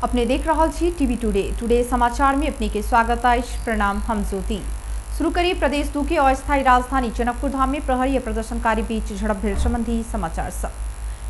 अपने देख रहल छी टीवी टुडे। टुडे समाचार में अपने के स्वागत अछि। प्रणाम, हम ज्योति। शुरू करी प्रदेश 2 के अस्थायी राजधानी जनकपुर धाम में प्रहरी प्रदर्शनकारी बीच झड़प भेल संबंधी समाचार सब।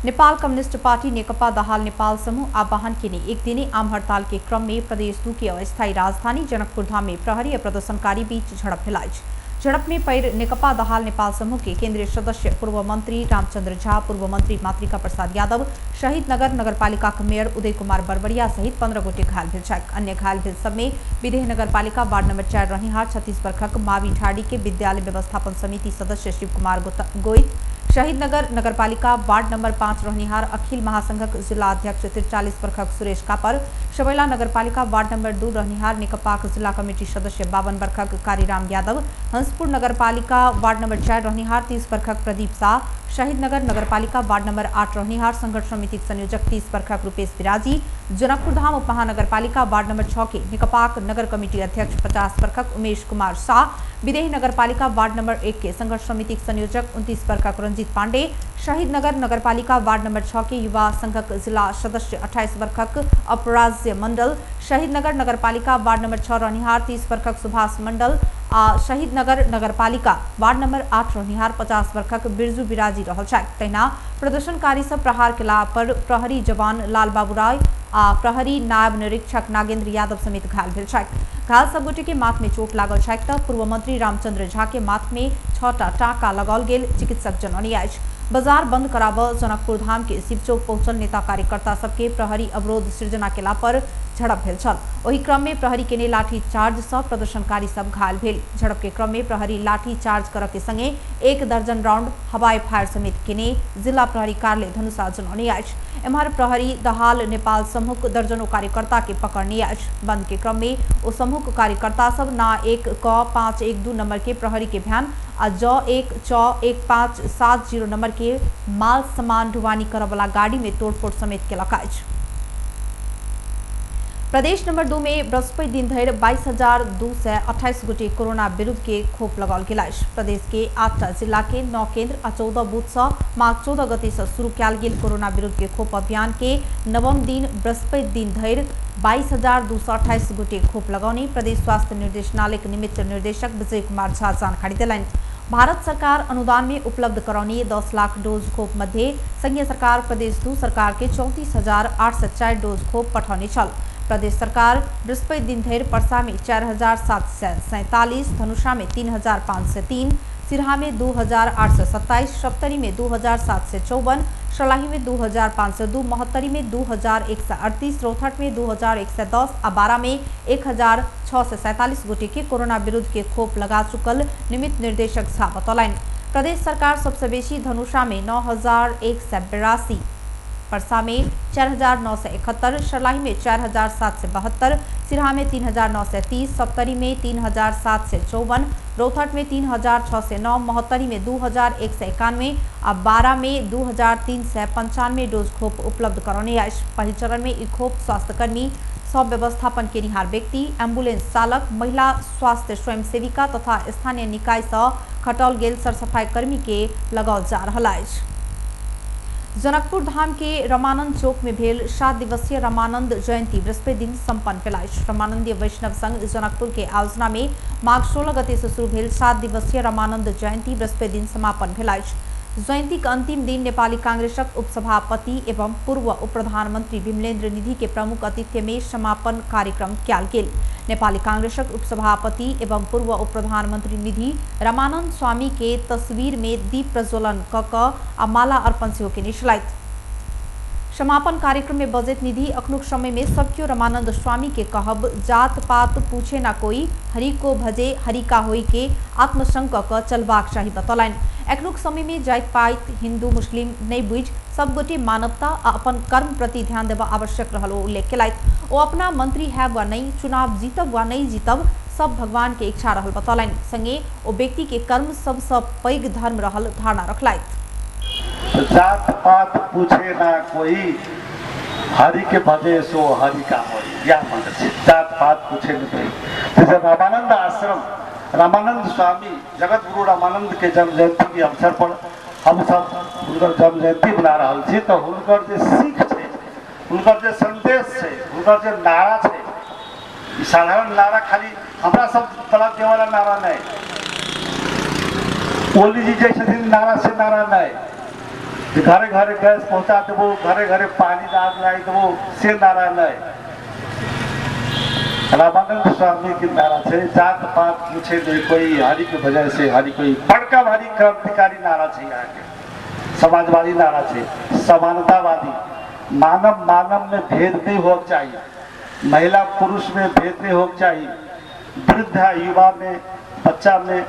नेपाल कम्युनिस्ट पार्टी नेकपा दाहाल नेपाल समूह आह्वान केने एक दिने आम हड़ताल के क्रम में प्रदेश 2 के अस्थायी राजधानी जनकपुर धाम में प्रहरी प्रदर्शनकारी बीच झड़प भेल अछि। झड़प में पैर नेकपा दाहाल नेपाल समूह के केंद्रीय सदस्य पूर्व मंत्री रामचंद्र झा, पूर्व मंत्री मातृका प्रसाद यादव, शहीद नगर नगरपालिका के मेयर उदय कुमार बरबरिया सहित 15 गोटे घायल भेल छथि। अन्य घायल भेल सब में विदेह नगरपालिका वार्ड नंबर 4 रहनिहार 36 वर्षक मावी ठाडी के विद्यालय व्यवस्थापन समिति सदस्य शिव कुमार गोइत, शहीद नगर नगरपालिका वार्ड नंबर 5 रहनिहार अखिल महासंघक जिला अध्यक्ष 43 वर्षक सुरेश कापर, सबैला नगरपालिका वार्ड नंबर 2 रहनिहार नेकपाक जिला कमिटी सदस्य 52 वर्षक कारीराम यादव, हंसपुर नगरपालिका वार्ड नंबर 4 रहनिहार 30 वर्षक प्रदीप शाह, शहीद नगर नगरपालिका वार्ड नंबर 8 रहनिहार संघर्ष समिति संयोजक 30 वर्षक रूपेश बिराजी, जनकपुर धाम उपमहानगरपालिका वार्ड नंबर 6 के नेकपाक नगर कमिटी अध्यक्ष 50 वर्षक उमेश कुमार शाह, विदेह नगरपालिका वार्ड नंबर 1 के संघर्ष समिति संयोजक 29 वर्षक रंजीत पांडे, शहीद नगर नगरपालिका वार्ड नंबर 6 के युवा संघक जिला सदस्य 28 वर्षक अपराज्य मंडल, शहीद नगर नगरपालिका वार्ड नंबर 6 रहनिहार 30 वर्षक सुभाष मंडल आ शहीद नगर नगरपालिका वार्ड नंबर 8 रहनिहार 50 वर्षक बिरजू बिराजी रहल छथि। तहिना प्रदर्शनकारी सब प्रहार केला पर प्रहरी जवान लाल बाबू राय आ प्रहरी नायब निरीक्षक नागेंद्र यादव समेत घायल भेल छथि। घायल सब गोटे के माथ में चोट लागल छथि त पूर्व मंत्री रामचंद्र झा के माथ में 6टा टाँका लगाओल गेल चिकित्सक जनौनी अछि। बाजार बंद कराबऽ जनकपुर धाम के शिवचौक पहुंचल नेता कार्यकर्ता सबके प्रहरी अवरोध सृजना केला पर झड़प भेल छल। ओहि क्रम में प्रहरी केने लाठी चार्ज सँ प्रदर्शनकारी सब घायल भेल। झड़प के क्रम में प्रहरी लाठी चार्ज करऽ के संगे 1 दर्जन राउंड हवाई फायर समेत केने जिला प्रहरी कार्यालय धनुषा जनौनी अछि। एम्हर प्रहरी दहाल नेपाल समूहक दर्जनों कार्यकर्ता के पकड़ने अछि। बंद के क्रम में ओ समूहक कार्यकर्ता सब ना 1 क 5 1 2 नंबर के प्रहरी के भैन आ ज 1 च 1 5 7 0 नंबर के माल सामान ढुवानी करऽ वाला गाड़ी में तोड़फोड़ समेत केलक अछि। प्रदेश नंबर 2 में बृहस्पति दिन धरि 22,228 गोटे कोरोना विरुद्ध के खोप लगाओल गेल अछि। प्रदेश के 8 जिला के 9 केंद्र आ 14 बूथ सँ माघ 14 गते सँ शुरू कयल गेल कोरोना विरुद्ध के खोप अभियान के नवम दिन बृहस्पति दिन धरि 22,228 गोटे खोप लगौने प्रदेश स्वास्थ्य निर्देशनालय के निमित्त निर्देशक विजय कुमार झा जानकारी देलनि। भारत सरकार अनुदान में उपलब्ध करौने 10 लाख डोज खोप मध्ये संघीय सरकार प्रदेश 2 सरकार के 34,804 डोज खोप पठौने छल। प्रदेश सरकार बृहस्पति दिन धरि परसा में 4,747, धनुषा में 3,503, सिरहा में 2,827, सप्तरी में 2,754, सर्लाही में 2,502, महोत्तरी में 2,138, रौतहट में 2,110 आ बारा में 1,647 गोटे के कोरोना विरुद्ध के खोप लगा चुकल निमित्त निर्देशक झा बतौलनि। प्रदेश सरकार सबसे बेसी धनुषा में 9,182, परसा में 4,971, सर्लाही में 4,772, सिरहा में 3,930, सप्तरी में 3,754, रौतहट में 3,609, महोत्तरी में 2,191 आ बारा में 2,395 डोज खोप उपलब्ध करौने अछि। पहिल चरण में ई खोप स्वास्थ्यकर्मी, सब व्यवस्थापन केनिहार व्यक्ति, एम्बुलेंस चालक, महिला स्वास्थ्य स्वयंसेविका तथा स्थानीय निकाय सँ खटौल गेल सरसफाई कर्मी के लगाओल जा रहल अछि। जनकपुर धाम के रामानंद चौक में भेल 7 दिवसीय रामानंद जयंती बृहस्पति दिन संपन्न भेल अछि। रामानंदीय वैष्णव संघ जनकपुर के आयोजना में माघ 16 गते से शुरू भेल 7 दिवसीय रामानंद जयंती बृहस्पति दिन समापन भेल अछि। जयंती के अंतिम दिन नेपाली कांग्रेसक उपसभापति एवं पूर्व उप प्रधानमंत्री विमलेन्द्र निधि के प्रमुख आतिथ्य में समापन कार्यक्रम कयल गेल। नेपाली कांग्रेसक उपसभापति एवं पूर्व उप प्रधानमंत्री निधि रामानंद स्वामी के तस्वीर में दीप प्रज्वलन क आ माला अर्पण सेहो केने छलथि। समापन कार्यक्रम में बजैत निधि अखनुक समय में सबकियो रामानंद स्वामी के कहब जात पात पूछे ना कोई, हरि को भजे हरि का होई के आत्मसंग क चलबाक चाही बतौलनि। एखनुक समय में जाति पाति हिंदू मुस्लिम नहीं बुझि सब गोटे मानवता आ अपन कर्म प्रति ध्यान देबा आवश्यक रहल ओ उल्लेख केलथि। ओ अपना मंत्री है वा नहीं, चुनाव जीतब वा नहीं जीतब सब भगवान के इच्छा रहल बतौलनि। संगे ओ व्यक्ति के कर्म सबसँ पैघ धर्म रहल धारणा रखलथि। जात पात पूछे ना कोई, हरि के भजे सो हरि का होई, यह मंत्र छै। जात पात पूछे न कोई। जैसे रामानंद आश्रम, रामानंद स्वामी जगत गुरु रामानंद के जन्म जयंती के अवसर पर हम सब हुनकर जन्म जयंती मना रहल छी, तो हुनकर जे सीख छै हुनकर जे संदेश छै, हुनकर जे नारा छै, ई साधारण नारा खाली हमरा सब तरफ देवला नारा नहि। ओली जी जे छथिन नारा से नारा नहि, जे घरे घरे गैस पहुँचा देबो, घरे घरे पानी दाग लाई देबो, से नारा नहि। रामानंद स्वामी के नारा छै जात पात पूछे नहीं कोई, हरि के बजाय से हरि कोई। बड़का भारी क्रांतिकारी नारा छै, यहाँ के समाजवादी नारा छै, समानतावादी, मानव मानव में भेद नहीं होना चाहिए, महिला पुरुष में भेद नहीं होना चाहिए, वृद्ध युवा में बच्चा में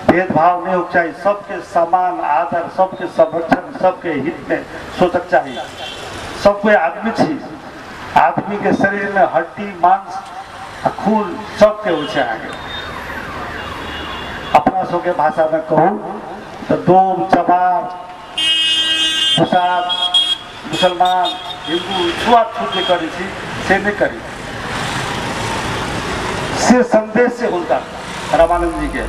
भेदभाव नहीं होना चाहिए, सबके समान आदर, सबके संरक्षण, सबके हित में सोचक चाहिए। सब कोई आदमी छी, आदमी के शरीर में हड्डी मांस आ खून सबके होइ छै। आगे अपना सबके भाषा में कहू तो डोम चमार दुसाध मुसलमान हिंदू छुआछूत जे करै छी से नहि करी, से संदेश से हुनका रामानंद जी के।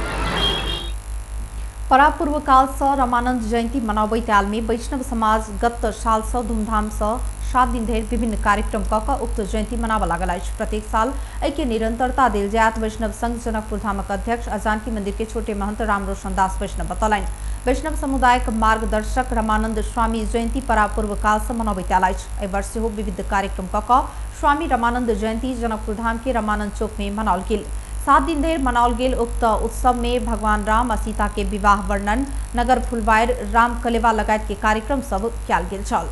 परापूर्व काल से रामानंद जयंती मनाबैत आयल में वैष्णव समाज गत साल से धूमधाम से 7 दिन धरि विभिन्न कार्यक्रम क क उक्त जयंती मनाबऽ लागल अछि। प्रत्येक साल एहिके निरंतरता देल जायत। वैष्णव संघ जनकपुर धामक अध्यक्ष आ जानकी मंदिर के छोटे महंत राम रोशन दास वैष्णव बतौलनि। वैष्णव समुदायक मार्गदर्शक रामानंद स्वामी जयंती परापूर्व काल से मनाबैत आयल अछि। एहि वर्ष सेहो विविध कार्यक्रम क क स्वामी रामानंद जयंती जनकपुर धाम के रामानंद चौक में मनाओल गेल। 7 दिन धरि मनाओल गेल उक्त उत्सव में भगवान राम आ सीता के विवाह वर्णन, नगर फुलवार, राम कलेवा लगायत के कार्यक्रम सब कयल गेल छल।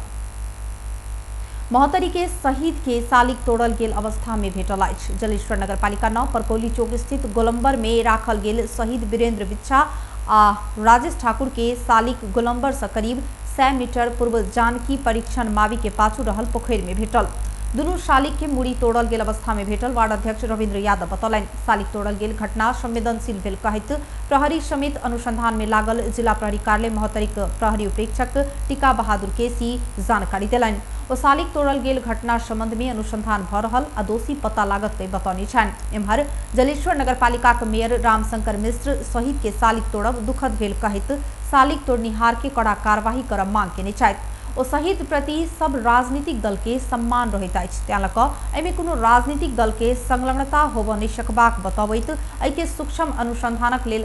महोत्तरी के शहीद के शालिक तोड़ल गेल अवस्था में भेटल अछि। जलेश्वर नगरपालिका 9 परकौली चौक स्थित गोलम्बर में राखल गेल शहीद वीरेंद्र बिच्छा आ राजेश ठाकुर के शालिक गोलम्बर से करीब 100 मीटर पूर्व जानकी परीक्षण मावी के पाछू रहल पोखरि में भेटल। दुनू शालिक के मूड़ी तोड़ल गेल अवस्था में भेटल वार्ड अध्यक्ष रविन्द्र यादव बतौलनि। शालिक तोड़ल गेल घटना संवेदनशील भेल कहैत प्रहरी समेत अनुसंधान में लागल जिला प्रहरी कार्यालय महोत्तरीक प्रहरी उपरीक्षक टीका बहादुर केसी जानकारी देलनि। ओ शालिक तोड़ल गेल घटना संबंध में अनुसंधान भ रहल आ दोषी पता लागत के बतौने छनि। एम्हर जलेश्वर नगरपालिकाक मेयर रामशंकर मिश्र शहीद के शालिक तोड़ब दुखद भेल कहैत शालिक तोड़निहार के कड़ा कार्यवाही करब मांग केने छथि। ओ शहीद प्रति सब राजनीतिक दल के सम्मान रहैत अछि, तें लऽ कऽ एहिमे कोनो राजनीतिक दल के संलग्नता होबऽ नहि सकबाक बतबैत एहिके सूक्ष्म अनुसंधानक लेल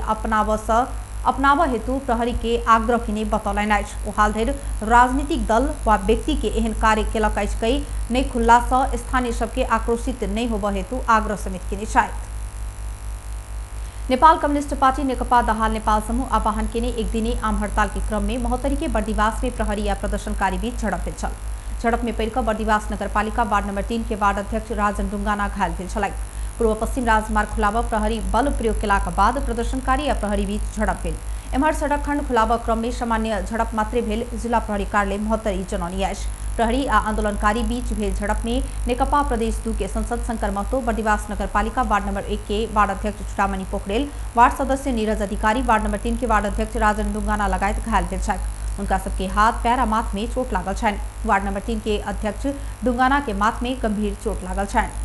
अपनाबऽ हेतु प्रहरी के आग्रह केने बतौलनि अछि। ओ हाल धरि राजनीतिक दल वा व्यक्ति के एहन कार्य केलक अछि कहि नहि खुलला सँ स्थानीय सबके आक्रोशित नहि होबऽ हेतु आग्रह समेत केने छथि। नेपाल कम्युनिस्ट पार्टी नेकपा दाहाल नेपाल समूह आह्वान केने एक दिने आम हड़ताल के क्रम में महोत्तरी के बर्दिवास में प्रहरी आ प्रदर्शनकारी बीच झड़प भेल छल। झड़प में पड़ि कऽ बर्दिवास नगरपालिका वार्ड नंबर 3 के वार्ड अध्यक्ष राजन डुंगाना घायल भेल छलथि। पूर्व पश्चिम राजमार्ग खुलाबऽ प्रहरी बल प्रयोग केलाक बाद प्रदर्शनकारी आ प्रहरी बीच झड़प भेल। एम्हर सड़क खंड खुलाबऽ क्रम में सामान्य झड़प मात्रे भेल जिला प्रहरी कार्यालय महोत्तरी जनौनी अछि। प्रहरी आ आंदोलनकारी बीच भेल झड़प में नेकपा प्रदेश 2 के संसद शंकर महतो, बर्दिवास नगरपालिका वार्ड नंबर 1 के वार्ड अध्यक्ष चूड़ामणि पोखरेल, वार्ड सदस्य नीरज अधिकारी, वार्ड नंबर 3 के वार्ड अध्यक्ष राजन डुंगाना लगायत घायल भेल छथि। उनका सबके हाथ पैर आ माथ में चोट लागल छनि। वार्ड नंबर 3 के अध्यक्ष डुंगाना के माथ में गंभीर चोट लागल छनि।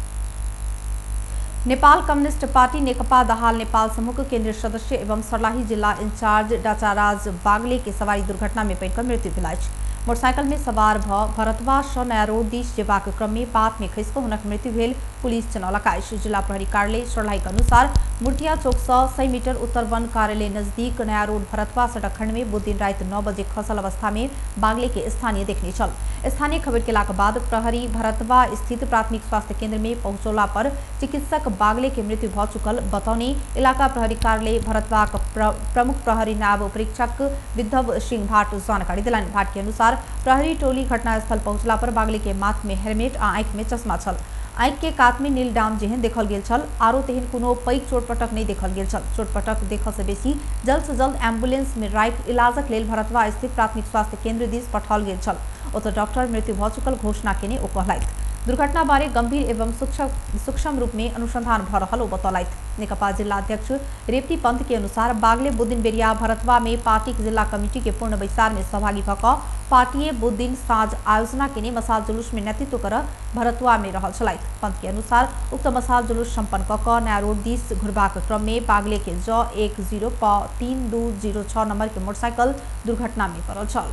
नेपाल कम्युनिस्ट पार्टी नेकपा दाहाल नेपाल समूह के केंद्रीय सदस्य एवं सर्लाही जिला इंचार्ज डाचाराज बागले के सवारी दुर्घटना में पड़िकऽ मृत्यु भेल अछि। मोटरसाइकिल में सवार भ भरतवा सँ नया रोड दिस जेबाक क्रम में पात में खसि कऽ हुनक मृत्यु भेल पुलिस जनौलक अछि। जिला प्रहरी कार्यालय सर्लाही के अनुसार मूर्तिया चौक सँ 100 मीटर उत्तर वन कार्यालय नजदीक नया रोड भरतवा सड़क खंड में बुध दिन राति 9 बजे खसल अवस्था में बागले के स्थानीय देखने छल। स्थानीय खबर केलाक बाद प्रहरी भरतवा स्थित प्राथमिक स्वास्थ्य केंद्र में पहुंचौला पर चिकित्सक बागले के मृत्यु भ चुकल बतौने इलाका प्रहरी कार्यालय भरतवाक प्रमुख प्रहरी नायब उपरीक्षक विद्धव सिंह भाट जानकारी देलनि। भाट के अनुसार प्रहरी टोली घटनास्थल पहुंचला पर बागले के माथ में हेलमेट आ आँखि में चश्मा छल। आँखि के कात में नील डाम जेहन देखल गेल छल। आरो तेहन कोनो पैघ चोटपटक नहि देखल गेल छल। चोटपटक देखऽ से बेसी जल्द से जल्द एम्बुलेंस में राखि इलाजक लेल भरतवा स्थित प्राथमिक स्वास्थ्य केंद्र दिस पठाओल गेल छल। ओतऽ डॉक्टर मृत्यु भऽ चुकल घोषणा केने ओ कहलथि। दुर्घटना बारे गंभीर एवं सूक्ष्म रूप में अनुसंधान भ रहल ओ बतौलथि। नेकपा जिला अध्यक्ष रेवती पंत के अनुसार बागले बुधदिन बेरिया भरतवा में पार्टीक जिला कमिटी के पूर्ण बैसार में सहभागी भ कऽ पार्टीए बुधदिन साँझ आयोजना केने मसाल जुलूस में नेतृत्व कर भरतवा में रहल छलथि। पंत के अनुसार उक्त मसाल जुलूस सम्पन्न कऽ कऽ नया रोड दिस घुरबाक क्रम में बागले के ज 10 प 3206 नंबर के मोटरसाइकिल दुर्घटना में पड़ल छल।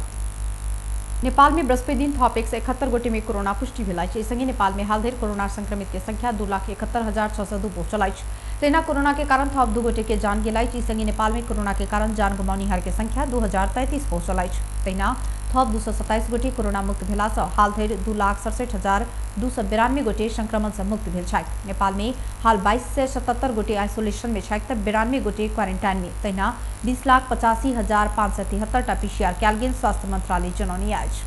नेपाल में बृहस्पति दिन थप 171 गोटे में कोरोना पुष्टि भेल अछि। एहि संगे नेपाल में हाल धरि कोरोना संक्रमित के संख्या 2,71,602 पहुंचल अछि। तहिना कोरोना के कारण थप 2 गोटे के जान गेल अछि। एहि संगे नेपाल में कोरोना के कारण जान गुमाउनिहार के संख्या 2033 पहुंचल अछि। तहिना थप 227 गोटे कोरोना मुक्त भेला सँ हाल धरि 2,67,292 गोटे संक्रमण से मुक्त भेल छथि। नेपाल में हाल 2277 गोटे आइसोलेशन में छथि तऽ 92 गोटे क्वारेंटाइन में। तहिना 20,85,573 टा पीसीआर कयल गेल स्वास्थ्य मंत्रालय जनौने अछि।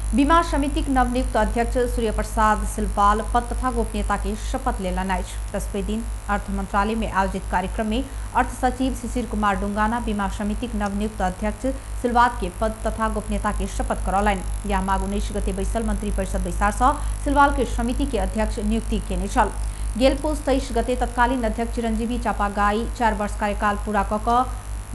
बीमा समितिक नवनियुक्त अध्यक्ष सूर्य प्रसाद सिलवाल पद तथा गोपनीयता के शपथ लेलनि अछि। बृहस्पति दिन अर्थ मंत्रालय में आयोजित कार्यक्रम में अर्थ सचिव शिशिर कुमार डुंगाना बीमा समितिक नवनियुक्त अध्यक्ष सिलवाल के पद तथा गोपनीयता के शपथ करौलनि। यह माघ 19 गते बैसल मंत्री परिषद बैसार सँ सिलवाल के समिति के अध्यक्ष नियुक्ति केने छल। गेल पुस 23 गते तत्कालीन अध्यक्ष चिरंजीवी चापागाई 4 वर्ष कार्यकाल पूरा कऽ कऽ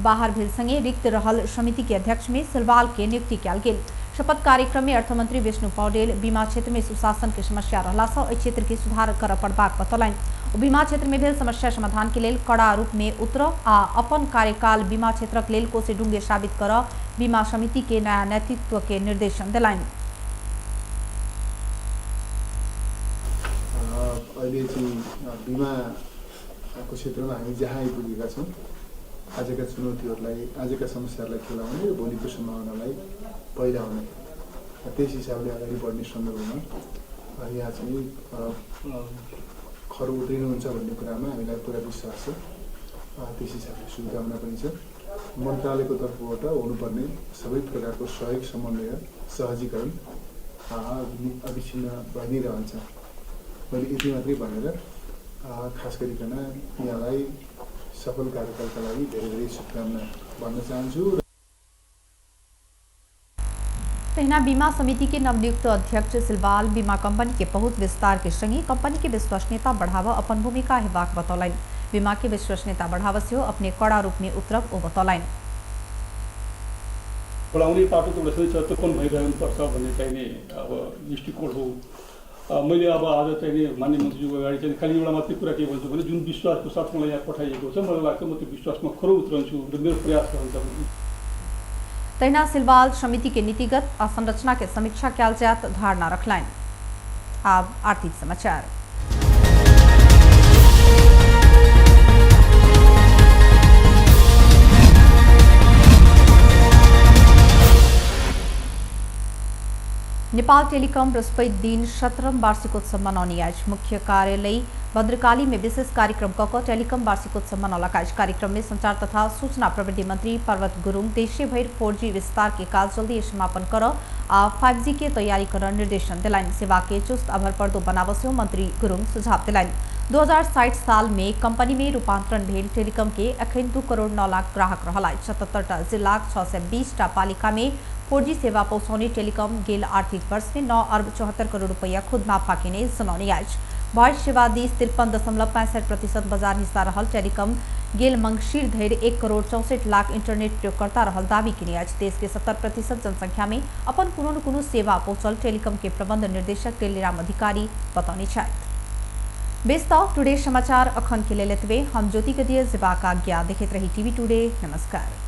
बाहर भेल संगे रिक्त रहल समिति के अध्यक्ष में सिलवाल के नियुक्ति कयल गेल। शपथ कार्यक्रम में अर्थमंत्री विष्णु पौडेल बीमा क्षेत्र में सुशासन के समस्या रहला सँ एहि क्षेत्र के सुधार करय पड़बाक बतौलनि। ओ बीमा क्षेत्र में भेल समस्या समाधान के लेल कड़ा रूप में उतर आ अपन कार्यकाल बीमा क्षेत्रक लेल कोसे डुंगे साबित करऽ बीमा समिति के नया नेतृत्व के निर्देशन देलनि। अहिले चाहिँ बिमाको क्षेत्रमा हामी जहाँ आइपुगेका छौँ, आजका चुनौतीहरूलाई, आजका समस्याहरूलाई खेलाउने र भोलिको सम्भावनालाई पहिलाउने, त्यस हिसाबले अगाडि बढ्ने सन्दर्भमा यहाँ चाहिँ खरो उत्रिनुहुन्छ भन्ने कुरामा हामीलाई पुरा विश्वास छ। त्यस हिसाबले शुभकामना पनि छ। मन्त्रालयको तर्फबाट हुनुपर्ने सबै प्रकारको सहयोग, समन्वय, सहजीकरण अविच्छिन्न भइ नै रहन्छ। मैले यति मात्रै भनेर खास गरिकन यहाँलाई सफल कार्यकालका लागि धेरै धेरै शुभकामना भन्न चाहन्छु। तहिना बीमा समिति के नवनियुक्त अध्यक्ष सिलवाल बीमा कंपनी के पहुंच विस्तार के संगे कंपनी के विश्वसनीयता बढ़ावा अपन भूमिका हेबाक बतौलनि। बीमा के विश्वसनीयता बढ़ावा सेहो अपने कड़ा रूप में उतरब ओ बतौलनि। बढाउने पाटो त एउटा छँदैछ, त्यो कम भइरहनुपर्छ भन्ने चाहिँ अब दृष्टिकोण हो। मैले अब आज चाहिँ माननीय मन्त्रीज्यूको अगाडि चाहिँ खालि एउटा मात्रै कुरा के भन्छु भने जुन विश्वासको साथ मलाई यहाँ पठाइएको छ, मलाई लाग्छ म त्यो विश्वासमा खरो उत्रन्छु र मेरो प्रयास रहन्छ। तहिना सिलवाल समिति के नीतिगत आ संरचना के समीक्षा कयल जायत धारणा रखलनि। आब आर्थिक समाचार। नेपाल टेलिकम बृहस्पति दिन 17वां वार्षिकोत्सव मनाउने अछि। मुख्य कार्यालय भद्रकाली में विशेष कार्यक्रम कऽ टेलिकम वार्षिकोत्सव मनौलक अछि। कार्यक्रम में संचार तथा सूचना प्रविधि मंत्री पर्वत गुरुङ देशे भरि 4G विस्तार के काज जल्दी समापन कर आ 5G के तैयारी कर निर्देशन देलनि। सेवा के चुस्त आ भरपर्दो बनाबऽ सेहो मंत्री गुरुङ सुझाव देलनि। 2060 साल में कंपनी में रूपांतरण भेल टेलिकम के अखन 2 करोड़ 9 लाख ग्राहक रहल अछि। 77टा जिलाक 620टा पालिका में 4G सेवा पहुँचौने टेलिकम गेल आर्थिक वर्ष में 9 अरब 74 करोड़ रुपैया खुद नाफा केने जनौने अछि। वॉइस सेवा दिस 53.65% बाजार हिस्सा रहल टेलिकम गेल मंगसिर धरि 1 करोड़ 64 लाख इंटरनेट प्रयोगकर्ता रहल दावी केने अछि। देश के 70% जनसंख्या में अपन कोनो न कोनो सेवा पहुँचल टेलिकम के प्रबंध निर्देशक टेलीराम अधिकारी बतौने छथि। बेस त टुडे समाचार अखन के लेल एतबे। हम ज्योति के दिए जेबाक आज्ञा। देखैत रही टीवी टुडे। नमस्कार।